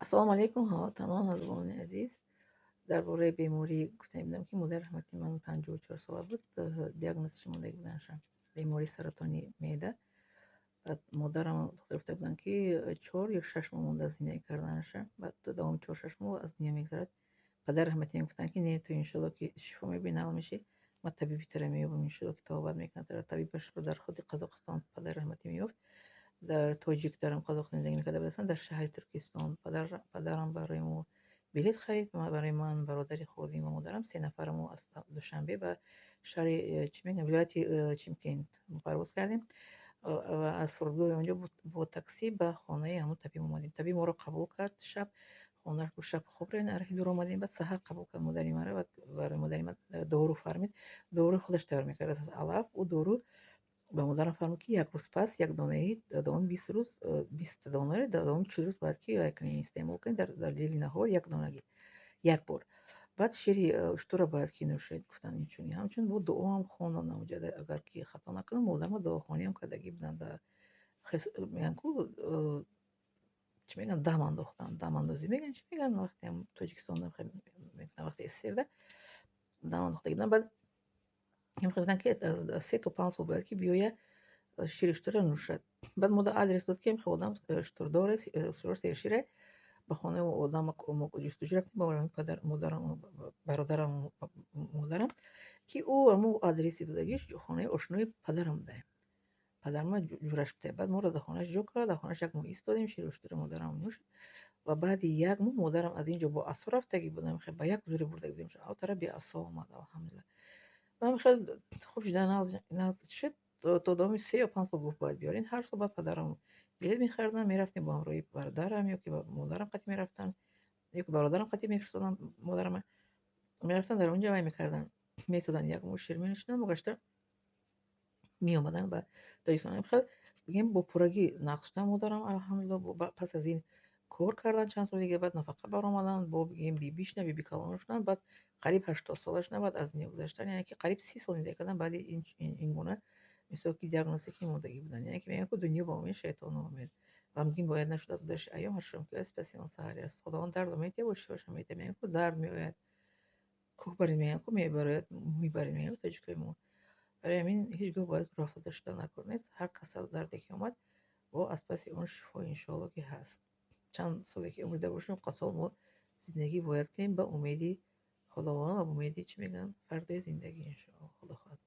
Ассалому алайкум, ҳамватанон, ҳазбони азиз. Дар бораи беморӣ гуфта будам, ки модари раҳматии ман 54 сола буд, диагнозаш мондаги буданша бемории саратони меъда. Баъд модарам духтур гуфта буданд, ки 4 ё 6 моҳ монда зиндагӣ карданаша, баъд давоми 4-6 моҳ аз дунё мегзарад. Падари раҳматиам гуфтанд, ки не, ту иншоалло ки шифо меёбӣ, нағз мешӣ, ман табиби туро меёбам, иншоалло ки табобат мекунад туро. Табибашро дар худи Қазоқистон падари раҳматӣ меёфт. Дар тоҷик дарам Қазоқистон зиндагӣ мекарда буданд, дар шаҳри Туркистон. Падарам барои мо билет харид, барои ман, бародари хурдим ва модарам. Се нафара мо аз Душанбе ба шаҳри, чӣ мегӯям, вилояти Чимкент парвоз кардем ва аз фурудгоҳи онҷо бо таксӣ ба хонаи ҳамон табиб омадем. Табиб моро қабул кард шаб, хонааш шаб хоб равем, арахи дур омадем. Баъд саҳар қабул кард модари маро ва барои модари ман дору фармид. Доруи худаш тайёр мекард аз алаф. Ӯ дору ба модарам фармуд, ки як рӯз пас як донаи давоми 20 рӯз, 20 донаро дар давоми 40 рӯз бояд ки вай кунед, истеъмол кунед, дар лейли наҳор як донагӣ, як бор. Баъд шири уштурро бояд ки нӯшед, гуфтанд. Инчунин ҳамчунин бо дуоам хонданд онҷа, агар ки хато накунам, модарама дуохониам кардагӣ буданд. Мегӯянд ку, чӣ мегӯянд, дам андохтан, дамандозӣ мегӯянд, чӣ мегӯянд, вақте Тоҷикистон вақте СССРда дам андохтагӣ буданд. Баъд гуфтанд, ки аз 3 то 5 сол бояд ки биёяд, шири уштурро нӯшад. Баъд модар адрес дод, ки одам уштурдор аст, уштураш сершир. Ба хонаи одам мо ҷустуҷӯ рафтем бо падар, модарам, бародарам, модарам, ки ӯ ҳамун адреси додагиш хонаи ошнои падарам буда. Падарма ҷураш буда. Баъд моро дар хонааш ҷо кард, дар хонааш як моҳ истодем, шири уштури модарам нӯшид ва баъди як моҳ модарам аз ин ҷо бо асо рафтагӣ будам, ба як зӯре бурдагӣ будем, ав тараф беасо омад, алҳамдулилла. Ва хеле хуб шуда, нағз шуд. То давоми 3 ё 5 сол гуфт, бояд биёрен ҳар сол. Баъд падарам билет мехариданд, мерафтем бо ҳамроҳи бародарам ё ки модарам қатӣ мерафтанд, ё ки бародарам қатӣ мефиристоданд модарама. Мерафтанд, дар онҷо вай мекарданд, месоданд, як моҳ шир менӯшиданд, гашта меомаданд ба Тоҷикистон. Хел бигем, бо пуррагӣ нағз шуданд модарам, алҳамдулилло. Пас аз ин кор карданд чанд соли дига, баъд нафақа баромаданд, бо бигем бибӣ шуданд, биби калон шуданд. Баъд қариб 80 сола шуданд, баъд аз дунё гузаштанд. Яъне ки қариб 30 сол зиндагӣ карданд баъди ин гуна мисол ки диагнозе ки мондагӣ буданд. Яъне ки мегӯянд ку, дунё ба умед, шайтон ноумед. Ғамгин бояд нашуд аз гузашти айём, ҳар шом ки аст, паси он саҳаре аст. Худованд дардро метиҳад, бо шифоашам метиҳад. Мегӯянд ку, дард меояд, кӯҳ барин, мегӯянд ку, мебарояд, мебарин, мегӯянд тоҷикои мо. Барои ҳамин ҳеҷ гоҳ бояд рӯҳафтода шуда накор нест. Ҳар касал, дарде ки омад, бо аз паси он шифо иншоалло ки ҳаст. Чанд соле ки умрида бошем, қасол мо зиндагӣ бояд кунем ба умеди Худованд ва ба умеди, чӣ мегӯянд, фардои зиндагӣ, иншоалло, Худо хоҳад.